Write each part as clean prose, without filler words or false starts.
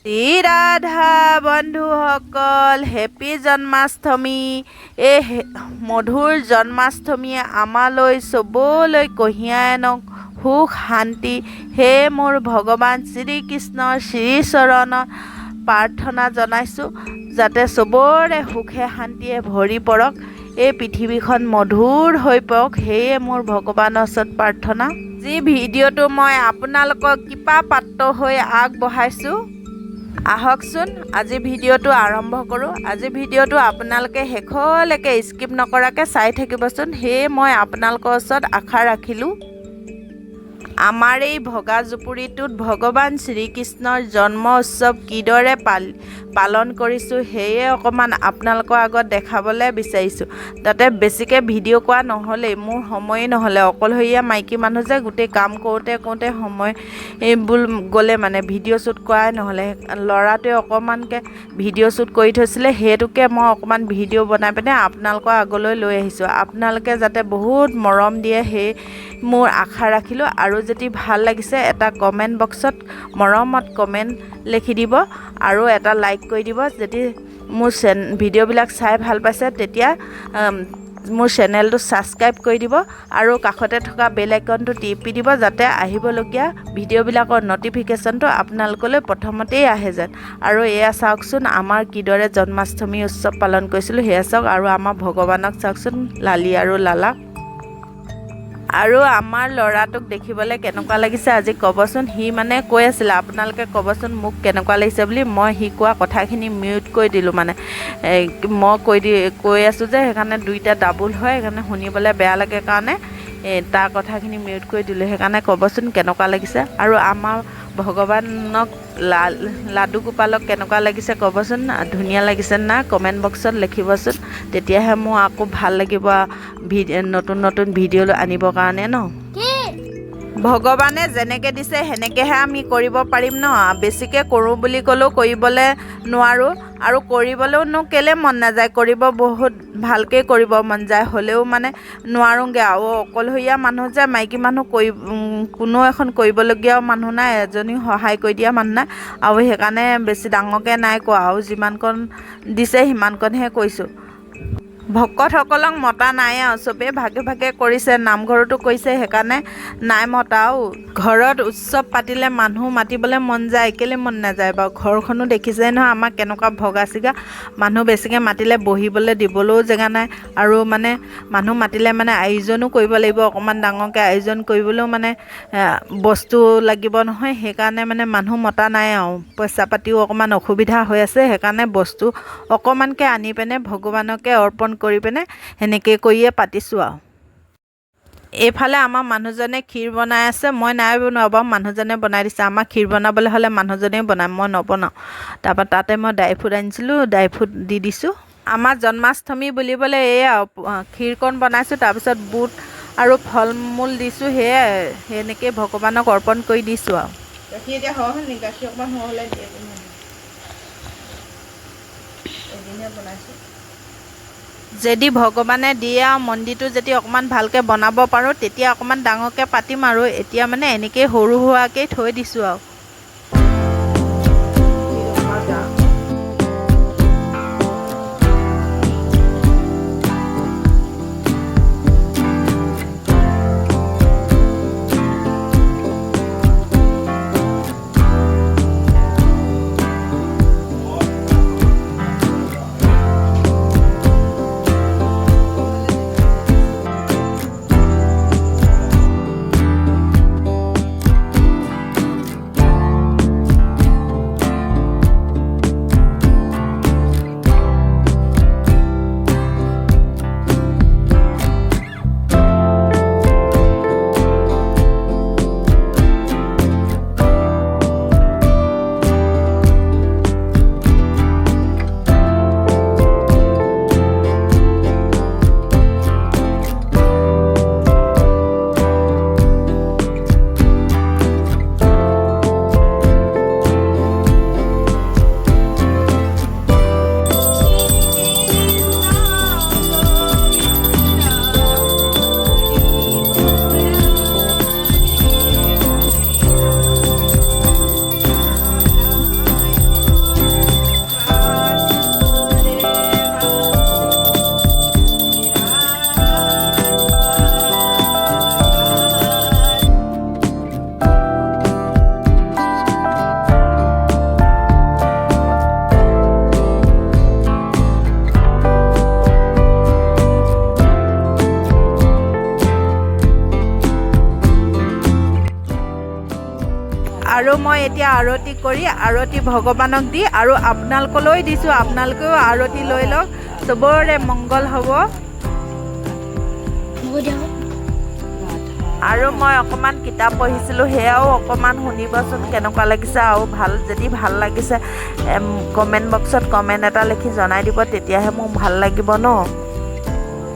শ্ৰী ৰাধা বন্ধুসকল, হেপী জন্মাষ্টমী। এই মধুৰ জন্মাষ্টমীয়ে আমালৈ চবলৈ কঢ়িয়াই আনক সুখ শান্তি। সেয়ে মোৰ ভগৱান শ্ৰীকৃষ্ণৰ শ্ৰীচৰণত প্ৰাৰ্থনা জনাইছোঁ, যাতে চবৰে সুখে শান্তিয়ে ভৰি পৰক, এই পৃথিৱীখন মধুৰ হৈ পৰক। সেয়ে মোৰ ভগৱানৰ ওচৰত প্ৰাৰ্থনা। যি ভিডিঅ'টো মই আপোনালোকক কৃপা পাত্ৰ হৈ আগবঢ়াইছোঁ, আহকচোন আজি ভিডিঅ'টো আৰম্ভ কৰোঁ। আজি ভিডিঅ'টো আপোনালোকে শেষলৈকে স্কিপ নকৰাকৈ চাই থাকিবচোন, সেয়ে মই আপোনালোকৰ ওচৰত আশা ৰাখিলোঁ। আমাৰ এই ভগা জুপুৰিটোত ভগৱান শ্ৰীকৃষ্ণৰ জন্ম উৎসৱ কিদৰে পালন কৰিছোঁ, সেয়ে অকণমান আপোনালোকৰ আগত দেখাবলৈ বিচাৰিছোঁ। তাতে বেছিকৈ ভিডিঅ' কৰা নহ'লেই, মোৰ সময়েই নহ'লে। অকলশৰীয়া মাইকী মানুহ যে, গোটেই কাম কৰোঁতে কৰোঁতে সময় এইবোৰ গ'লে, মানে ভিডিঅ' শ্বুট কৰাই নহ'লে। ল'ৰাটোৱে অকণমানকৈ ভিডিঅ' শ্বুট কৰি থৈছিলে, সেইটোকে মই অকণমান ভিডিঅ' বনাই পিনে আপোনালোকৰ আগলৈ লৈ আহিছোঁ। আপোনালোকে যাতে বহুত মৰম দিয়ে, সেই মোৰ আশা ৰাখিলোঁ। আৰু যদি ভাল লাগিছে, এটা কমেণ্ট বক্সত মৰমত কমেণ্ট লিখি দিব আৰু এটা লাইক কৰি দিব। যদি মোৰ ভিডিঅ'বিলাক চাই ভাল পাইছে, তেতিয়া মোৰ চেনেলটো ছাবস্ক্ৰাইব কৰি দিব আৰু কাষতে থকা বেল আইকনটো টিপি দিব, যাতে আহিবলগীয়া ভিডিঅ'বিলাকৰ ন'টিফিকেশ্যনটো আপোনালোকলৈ প্ৰথমতেই আহে যেন। আৰু এয়া চাওকচোন, আমাৰ কিদৰে জন্মাষ্টমী উৎসৱ পালন কৰিছিলোঁ সেয়া চাওক। আৰু আমাৰ ভগৱানক চাওকচোন, লালি আৰু লালাক। আৰু আমাৰ ল'ৰাটোক দেখিবলৈ কেনেকুৱা লাগিছে আজি ক'বচোন। সি মানে কৈ আছিলে, আপোনালোকে ক'বচোন মোক কেনেকুৱা লাগিছে বুলি। মই সি কোৱা কথাখিনি মিউট কৰি দিলোঁ, মানে মই কৈ আছোঁ যে, সেইকাৰণে দুইটা ডাবুল হয়, সেইকাৰণে শুনিবলৈ বেয়া লাগে কাৰণে তাৰ কথাখিনি মিউট কৰি দিলোঁ। সেইকাৰণে ক'বচোন কেনেকুৱা লাগিছে। আৰু আমাৰ ভগৱানক লাডু গোপালক কেনেকুৱা লাগিছে ক'বচোন, ধুনীয়া লাগিছে না কমেণ্ট বক্সত লিখিবচোন। তেতিয়াহে মোৰ আকৌ ভাল লাগিব নতুন নতুন ভিডিঅ' আনিবৰ কাৰণে ন। ভগৱানে যেনেকৈ দিছে সেনেকৈহে আমি কৰিব পাৰিম ন। বেছিকৈ কৰোঁ বুলি ক'লেও কৰিবলৈ নোৱাৰোঁ, আৰু কৰিবলৈওনো কেলৈ মন নাযায়, কৰিব বহুত ভালকৈ কৰিব মন যায়, হ'লেও মানে নোৱাৰোঁগৈ। আৰু অকলশৰীয়া মানুহ যে, মাইকী মানুহ কৰি কোনো এখন কৰিবলগীয়াও মানুহ নাই, এজনীও সহায় কৰি দিয়া মানুহ নাই, আৰু সেইকাৰণে বেছি ডাঙৰকৈ নাই কোৱা, আৰু যিমানকণ দিছে সিমানকণহে কৈছোঁ। ভকতসকলক মতা নাই আৰু চবেই ভাগে ভাগে কৰিছে, নামঘৰতো কৰিছে, সেইকাৰণে নাই মতা। আৰু ঘৰত উৎসৱ পাতিলে মানুহ মাতিবলৈ মন যায়, কেলৈ মন নাযায় বাৰু? ঘৰখনো দেখিছে নহয় আমাৰ কেনেকুৱা ভগা চিগা, মানুহ বেছিকৈ মাতিলে বহিবলৈ দিবলৈও জেগা নাই। আৰু মানে মানুহ মাতিলে মানে আয়োজনো কৰিব লাগিব, অকণমান ডাঙৰকৈ আয়োজন কৰিবলৈও মানে বস্তু লাগিব নহয়, সেইকাৰণে মানে মানুহ মতা নাই। আৰু পইচা পাতিও অকণমান অসুবিধা হৈ আছে, সেইকাৰণে বস্তু অকণমানকৈ আনি পিনে ভগৱানকে অৰ্পণ কৰি পিনে সেনেকৈ কৰিয়ে পাতিছোঁ। আৰু এইফালে আমাৰ মানুহজনে ক্ষীৰ বনাই আছে, মই নাই বনোৱা বাৰু, মানুহজনে বনাই দিছে। আমাৰ ক্ষীৰ বনাবলৈ হ'লে মানুহজনেই বনায়, মই নবনাওঁ। তাৰপৰা তাতে মই ড্ৰাই ফ্ৰুট আনিছিলোঁ, ড্ৰাই ফ্ৰুট দি দিছোঁ। আমাৰ জন্মাষ্টমী বুলিবলৈ এয়া ক্ষীৰকণ বনাইছোঁ, তাৰপিছত বুট আৰু ফল মূল দিছোঁ, সেয়াই সেনেকৈ ভগৱানক অৰ্পণ কৰি দিছোঁ। আৰু গাখীৰ এতিয়া সৰহ হ'ল নেকি? গাখীৰ অকণমান সৰহ হ'লে দিয়ে, এদিনহে বনাইছোঁ। যদি ভগৱানে দিয়ে আৰু মন্দিৰটো যদি অকণমান ভালকৈ বনাব পাৰোঁ, তেতিয়া অকণমান ডাঙৰকৈ পাতিম। আৰু এতিয়া মানে এনেকেই সৰু সুৰাকেই থৈ দিছোঁ। আৰু আৰু মই এতিয়া আৰতি কৰি আৰতি ভগৱানক দি আৰু আপোনালোকলৈ দিছোঁ। আপোনালোকেও আৰতি লৈ লওক, চবৰে মংগল হ'ব। হ'ব দিয়ক। আৰু মই অকণমান কিতাপ পঢ়িছিলোঁ, সেয়াও অকণমান শুনিবচোন কেনেকুৱা লাগিছে। আৰু ভাল যদি ভাল লাগিছে, কমেণ্ট বক্সত কমেণ্ট এটা লিখি জনাই দিব, তেতিয়াহে মোৰ ভাল লাগিব ন।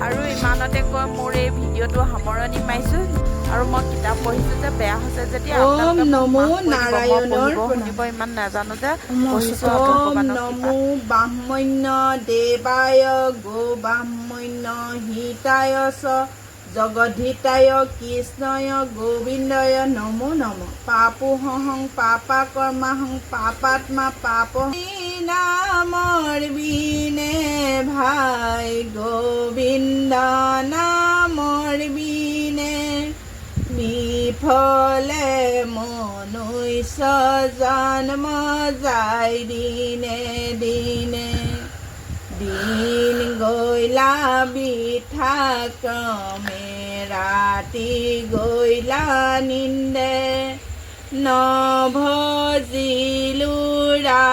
আৰু ইমানতে কৈ মোৰ এই ভিডিঅ'টো সামৰণি মাৰিছোঁ। আৰু মই কিতাপ পঢ়িছোঁ যে বেয়া হৈছে যদি ওম আপোনালোকে মোক নমো মাফ কৰি দিব। মই নাৰায়ণৰ পঢ়িব প্ৰণাম। শুনিব ইমান নাজানো যে পঢ়িছোঁ আৰু ওম ভগৱানৰ নমো কৃপাত। ব্ৰাহ্মণ্য দেৱায় গো ব্ৰাহ্মণ্য হিতায় চ জগদ্ধিতায় কৃষ্ণয় গোবিন্দয় নমো নম। পাপোহং পাপাকৰ্মাহং পাপাত্মা পাপ নামৰ বিনে ভাই, গোবিন্দ নামৰ বিনে বিফলে মনুষ্য জন্ম যায় দিনে দিনে। দিন গৈলা বৃথা ক্ৰমে, ৰাতি গৈলা নিন্দে, নভজিলো ৰা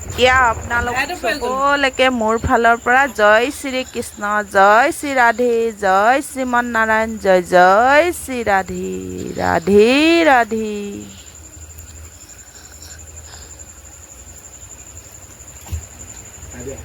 এতিয়া আপোনালোক চবলৈকে মোৰ ফালৰ পৰা জয় শ্ৰীকৃষ্ণ, জয় শ্ৰী ৰাধে, জয় শ্ৰীমন নাৰায়ণ, জয় জয় শ্ৰী ৰাধে, ৰাধে ৰাধে। দিয়া।